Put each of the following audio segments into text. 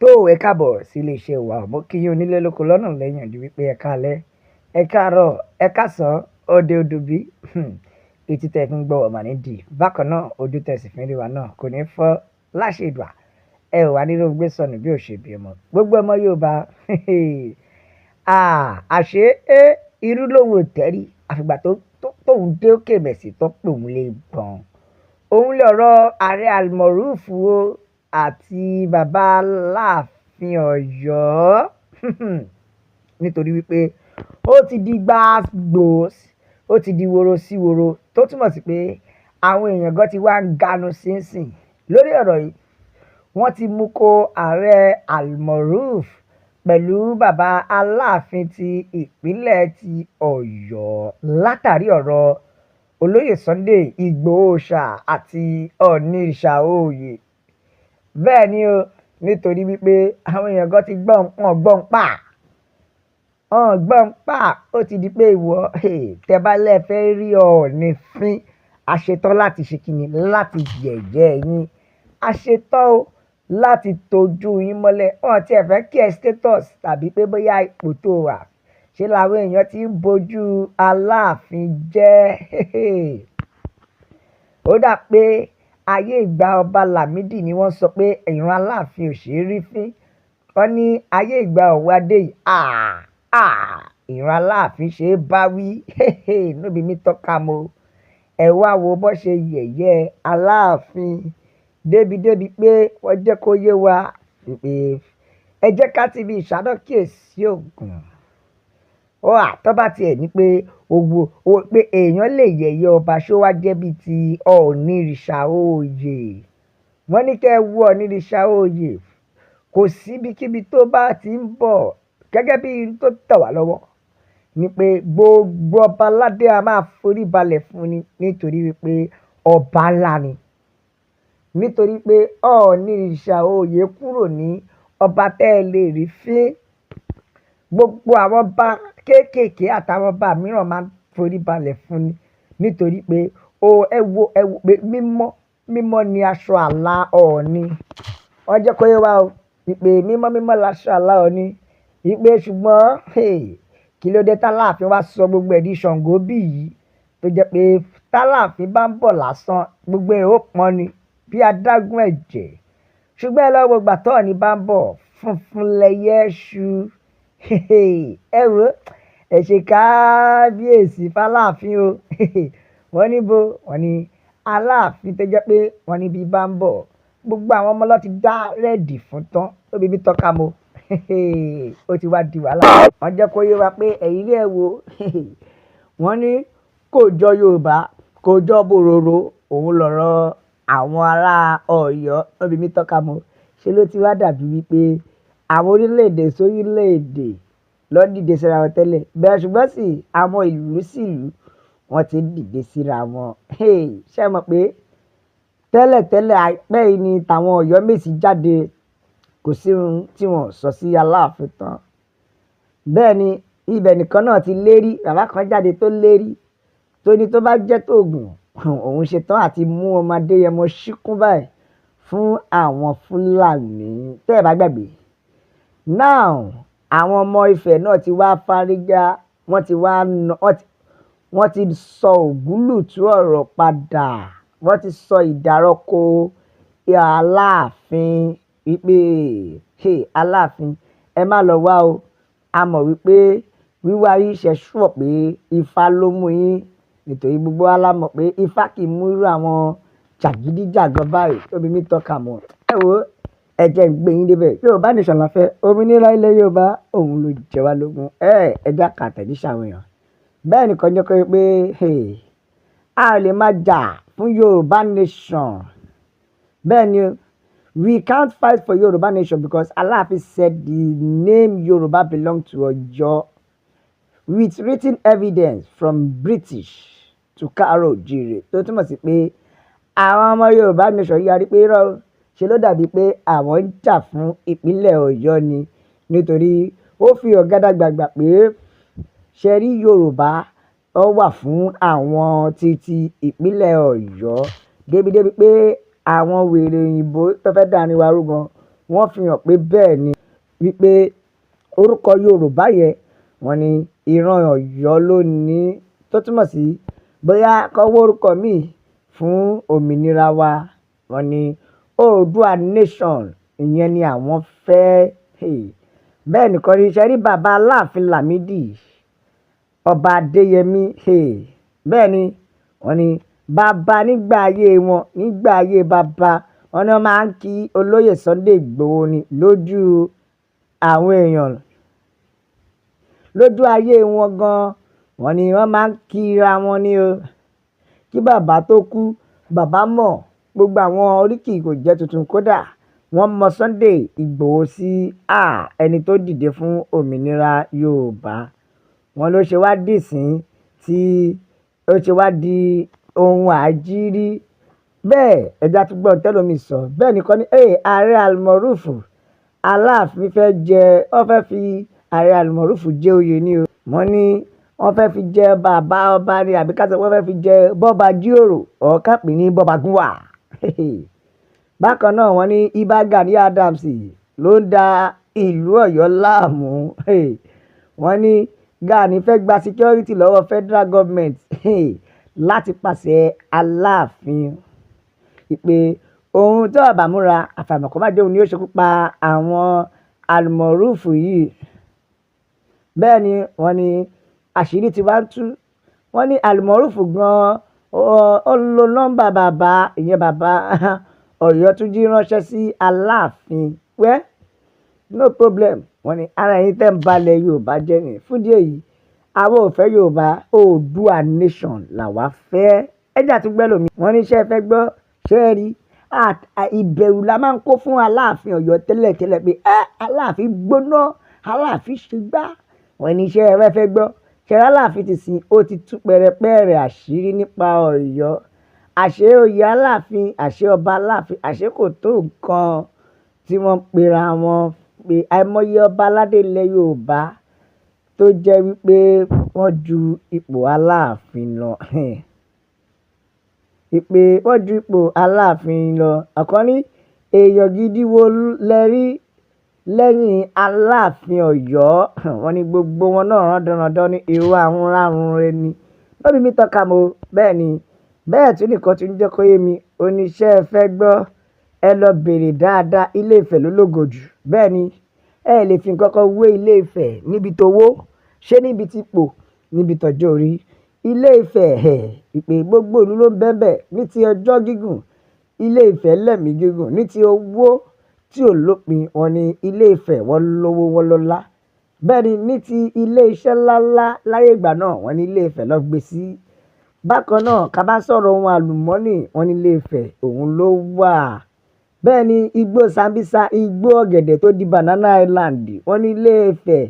Tó ẹ káàbọ̀ sí iléeṣẹ́ wa, mo kí yín onílé lóko lọ́nà lẹ́yìn odi wípé ẹ káalẹ́, ẹ káàárọ̀, ẹ káàsán, òde òdùbí, etí tẹ́ fi ń gbọ́ ọ̀mà ní dì. Bákan náà, ojú tẹ́ sì fi ń rí wa náà kò ní fọ́ láṣẹ ìdùà. Ẹ ò wá nírò gbé sọnù bí ò ṣe bí ọmọ. Gbogbo ọmọ Yorùbá, àṣé irú lòun ò tẹ́rí, àfìgbà tó tóun dé òkè mẹ̀sì tó pè òun lè gbọ̀n. Òun lọ̀rọ̀ ààrẹ Almoruf o àti bàbá Aláàfin Ọ̀yọ́. Nítorí wípé ó ti di gbas-gbos, ó ti di woro sí woro, tó túmọ̀ sí pé àwọn èèyàn gan ti wá ń ganu sínsìn lórí ọ̀rọ̀ yìí. Wọ́n ti mú kó ààrẹ Almoruf pẹ̀lú bàbá Aláàfin ti ìpínlẹ̀ ti Ọ̀yọ́ látàrí ọ̀rọ̀ olóyè Sunday Igboho Òòṣà àti Ọ̀ọ̀nìrìṣà Òòyè. Bẹ́ẹ̀ ni o, nítorí wípé àwọn èèyàn gan ti gbọ́n wọn gbọ́n pa. Wọ́n gbọ́n pa. Ó ti di pé ìwọ, tẹ bá lẹ fẹ́ rí Ọọ̀ni fín, a ṣetán láti ṣe kíni, láti yẹ̀yẹ́ yín. A ṣetán o láti tojú yín mọ́lẹ̀. Wọ́n tí ẹ fẹ́ kí ẹ status tàbí pé bóyá ipò tó wà. Ṣé làwọn èèyàn tí ń bojú Aláàfin jẹ́? Ó dà pé ayé ìgbà ọba Lámídì ni wọ́n sọ pé ìran Aláàfin ò ṣe é rí fín. Wọ́n ní ayé ìgbà Ọ̀wọ́adé yìí, ìran Aláàfin ṣe é bá wí. No be me talk am o. Ẹ wá wo bó ṣe yẹ̀yẹ́ Aláàfin débi débi pé wọ́n jẹ́ kó yé wa wípé ẹ jẹ́ ká ti ibi ìṣáná kíyèsí ògùn. Ó à, tó bá ti ẹ̀ ní pé owó, pé èèyàn lè yẹ̀yẹ́ ọba ṣó wá jẹ́ bí ti Ọ̀ọ̀nìrìṣà Òòyè. Wọ́n ní kí ẹ wo Ọ̀ọ̀nìrìṣà Òòyè. Kò sí ibikíbi tó bá ti ń bọ̀ gẹ́gẹ́ bí n tó tẹ̀ wá lọ́wọ́. Ní pé gbogbo ọba aládé a máa forí balẹ̀ fún ni nítorí wípé ọba ńlá ni. Nítorí pé Ọ̀ọ̀nìrìṣà Òòyè kúrò ní ọba tẹ́ ẹ lè rí fín. Gbogbo àwọn ọba kéékèèké àtàwọn ọba mìíràn máa ń forí balẹ̀ fún ni nítorí pé ó ẹ wo pé mímọ́, mímọ́ ni aṣọ àlà Ọọ̀ni. Wọ́n jẹ́ kó yé wa o wípé mímọ́ mímọ́ laṣọ àlà Ọọ̀ni. Wípé ṣùgbọ́n, kí ló dé t'Aláàfin wá sọ gbogbo ẹ̀ di Ṣàngó bí yìí tó jẹ́ pé t'Aláàfin bá ń bọ̀ lásán gbogbo ẹ̀ ó pọ́n ni bí adágún ẹ̀jẹ̀. Ṣùgbọ́n ẹ lọ wo ìgbà t'Ọọ̀ni bá ń bọ̀ funfun lẹyẹ ṣu. Ẹ wo, ẹ ṣe kábíyèsí f'Aláàfin o. Wọ́n ní bo, wọ́n ní Aláàfin tó jẹ́ pé wọ́n ní bí bá ń bọ̀ gbogbo àwọn ọmọ ló ti dá ready fún tán. No be me talk am o. Ó ti wá di wàhálà. Wọ́n jẹ́ kó yé wa pé ẹ̀yin ẹ wo. Wọ́n ní kò jọ Yorùbá, kò jọ bòròró, òun lọ̀rọ̀ àwọn ará Ọ̀yọ́. No be me talk am o. Ṣé ló ti wá dàbí wípé àwọn orílẹ̀-èdè sórílẹ̀-èdè ló dìde síra wọn tẹ́lẹ̀. Bẹ́ẹ̀ ṣùgbọ́n sì àwọn ìlú sí ìlú wọ́n ti ń dìde síra wọn. Ṣé ẹ mọ̀ pé tẹ́lẹ̀ tẹ́lẹ̀ àìpẹ́ yìí ni tàwọn Ọ̀yọ́mèsì jáde, kò sí ohun tí wọ́n sọ sí Aláàfin tán. Bẹ́ẹ̀ ni ibẹ̀ nìkan náà ti lérí, bàbá kan jáde tó lérí, tó ní tó bá jẹ́ tòògùn, òun ṣetán àti mú ọmọ Adéyẹmọ ṣíkún báyìí fún àwọn Fúlàní. Tẹ́ ẹ bá gbàgbé. Now, àwọn ọmọ Ifẹ̀ náà ti wá fárígá, wọ́n ti wá ná, wọ́n ti sọ ògúlùtù ọ̀rọ̀ padà. Wọ́n ti sọ ìdàrọ̀kọ Aláàfin wípé, hey, Aláàfin, ẹ má lọ wá o. A mọ̀ wípé wíwá yín ṣe sure pé ifá ló mú yín. Nítorí gbogbo wa la mọ̀ pé ifá kì í mú irú àwọn jàgídíjàgan báyìí. No be me talk am o. Ẹ wo, ẹ jẹ́ n gbé yín dé ibẹ̀. Yorùbá nation la fẹ́. Òmìnira ilẹ̀ Yorùbá, òun ló jẹ wá lógún. Ẹ jẹ́ ká àtẹ̀jíṣẹ́ àwọn èèyàn. Bẹ́ẹ̀ nìkan jẹ́ kó pé, hey, a lè máa jà fún Yorùbá nation. Bẹ́ẹ̀ ni o, we can't fight for Yoruba nation because Aláàfin said the name Yoruba belong to Ọ̀yọ́ with written evidence from British to Káàárọ̀ Oòjíire. Tó túmọ̀ sí pé àwọn ọmọ Yorùbá nation yarí pé irọ́ o, ṣe ló dàbí pé àwọn ń jà fún ìpínlẹ̀ Ọ̀yọ́ ni. Nítorí ó fi hàn gádàgbàgbà pé ṣé rí Yorùbá ó wà fún àwọn títí ìpínlẹ̀ Ọ̀yọ́. Débi débi pé àwọn wèrè òyìnbó tó fẹ́ dàrin wa rú gan, Wọ́n fi hàn pé bẹ́ẹ̀ ni wípé orúkọ Yorùbá yẹn, wọ́n ní ìran Ọ̀yọ́ ló ní, tó túmọ̀ sí bóyá kọ́ wọ́ orúkọ míì fún òmìnira wa. Wọ́n ní Oòduà Nation, ìyẹn ni àwọn fẹ́. Bẹ́ẹ̀ nìkan ní ṣe rí bàbá Aláàfin Lámìdí, Ọba Adéyẹmí. Bẹ́ẹ̀ ni wọ́n ní bàbá nígbà ayé wọn, nígbà ayé bàbá wọn ni wọ́n máa ń kí olóyè Sunday Igboho ni lójú àwọn èèyàn, lójú ayé wọn gan. Wọ́n ní wọ́n máa ń kíra wọn ní o. Kí bàbá tó kú, bàbá mọ̀ gbogbo àwọn oríkì kò jẹ́ tuntun, kódà wọ́n mọ Sunday Igboho sí ẹni tó dìde fún òmìnira Yorùbá. Wọ́n ló ṣe wá dìsín tí ó ṣe wá di ohun àjírí. Bẹ́ẹ̀ ẹja tún gbọ́ tẹ́lómi sọ. Bẹ́ẹ̀ nìkan ní ààrẹ Almoruf Aláàfin fẹ́ jẹ, wọ́n fẹ́ fi ààrẹ Almoruf jẹ oyè ni o. Wọ́n ní wọ́n fẹ́ fi jẹ bàbá ọba ni, àbí ká sọ wọ́n fẹ́ fi jẹ bọ́ba jíròrò, ọ̀ká pè ní bọ́ba gúnwà. Bákan náà wọ́n ní Ìbà Gani Adams ló ń da ìlú Ọ̀yọ́ láàmú. Wọ́n ní Gani fẹ́ gba security lọ́wọ́ federal government láti pàṣẹ Aláàfin ìpè ohun tó bá múra àfàìmọ̀ kó má jẹ́ òun ni ó ṣekú pa àwọn Almoruf yìí. Bẹ́ẹ̀ ni wọ́n ní àṣírí tí wàá tú. Wọ́n ní Almoruf gan-an ó lo nọ́mbà bàbá, ìyẹn bàbá Ọ̀yọ́túnjí, ránṣẹ́ sí Aláàfin. Well, no problem. Wọ́n ní ara ẹ̀yin tẹ́ ń balẹ̀ Yorùbá jẹ́ ni. Fún díẹ̀ yìí, àwọn ò fẹ́ Yorùbá, Oòduà Nation làwa fẹ́. Ẹ jẹ́ àtúgbẹ́ lómi. Wọ́n ní ṣé ẹ fẹ́ gbọ́, ṣé ẹ rí ìbẹ̀rù la máa ń kó fún Aláàfin Ọ̀yọ́ tẹ́lẹ̀tẹ́lẹ̀ pé Aláàfin gbóná, Aláàfin ṣe gbá. Wọ́n ní ṣé ẹ fẹ́ gbọ́, ṣé Aláàfin ti sìn, ó ti tú pẹrẹpẹrẹ àṣírí nípa Ọ̀yọ́. Àṣé oyè Aláàfin, àṣé ọba Aláàfin, àṣé kò tó nǹkan tí wọ́n ń pera wọn, pé àìmọye ọba aládé ilẹ̀ Yorùbá tó jẹ́ wípé wọ́n ju ipò Aláàfin lọ. Ìpè wọ́n ju ipò Aláàfin lọ. Ọ̀kan ní èèyàn gidi wo lẹ rí lẹ́yìn Aláàfin Ọ̀yọ́? Wọ́n ní gbogbo wọn náà rándanrandan ní irú àwọn rárun rẹ ni. Lóbi mi tọ́ka mo. Bẹ́ẹ̀ ni, bẹ́ẹ̀ tún nìkan tí ń jẹ́ kó yé mi. Oníṣẹ́ ẹ fẹ́ gbọ́, ẹ lọ bèrè dáadáa, Ilé Ifẹ̀ ló lógo jù. Bẹ́ẹ̀ ni, ẹ lè fi nǹkan kan wé Ilé Ifẹ̀ níbi tó wó, ṣé níbi tí ipò, níbi tọ́jọ́ orí. Ilé Ifẹ̀, ìpè gbogbo ìlú ló ń bẹ́bẹ̀ ní ti ọjọ́ gígùn. Ilé Ifẹ̀ lẹ́mìí gígùn ní ti owó tí ò lópin. Wọ́n ní Ilé Ifẹ̀ wọ́n lówó, wọ́n lọ́lá. Bẹ́ẹ̀ ni ní ti ilé iṣẹ́ ńlá ńlá láyé ìgbà náà, wọ́n ní Ilé Ifẹ̀ lọ gbé sí. Bákan náà, ká bá sọ̀rọ̀ ohun àlùmọ́nì, wọ́n ní Ilé Ifẹ̀ òun ló wà. Bẹ́ẹ̀ ni igbó Sambisa, igbó ọ̀gẹ̀dẹ̀ tó di Banana Island, wọ́n ní Ilé Ifẹ̀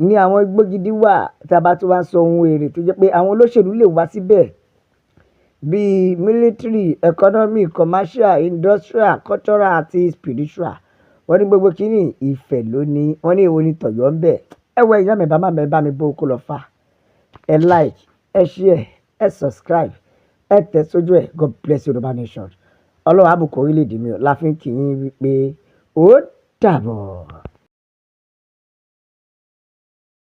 ní àwọn igbó gidi wà. Tí a bá tún wá sọ ohun èrè tó jẹ́ pé àwọn olóṣèlú lè wá síbẹ̀ bíi military, economic, commercial, industrial, cultural àti spiritual. Wọ́n ní gbogbo kíní Ifẹ̀ ló ní. Wọ́n ní èwo ni tọ̀yọ́ ń bẹ̀. Ẹ wọ ìyá mi, bá má mi bá mi bó kó lọ fà. Ẹ like, ẹ share, ẹ subscribe, ẹ tẹ̀ sójú ẹ. God bless Yorùbá Nation. Ọlọ́run á bùkún orílẹ̀-èdè mi o. La fi ń kí yín wípé ó dàbọ̀.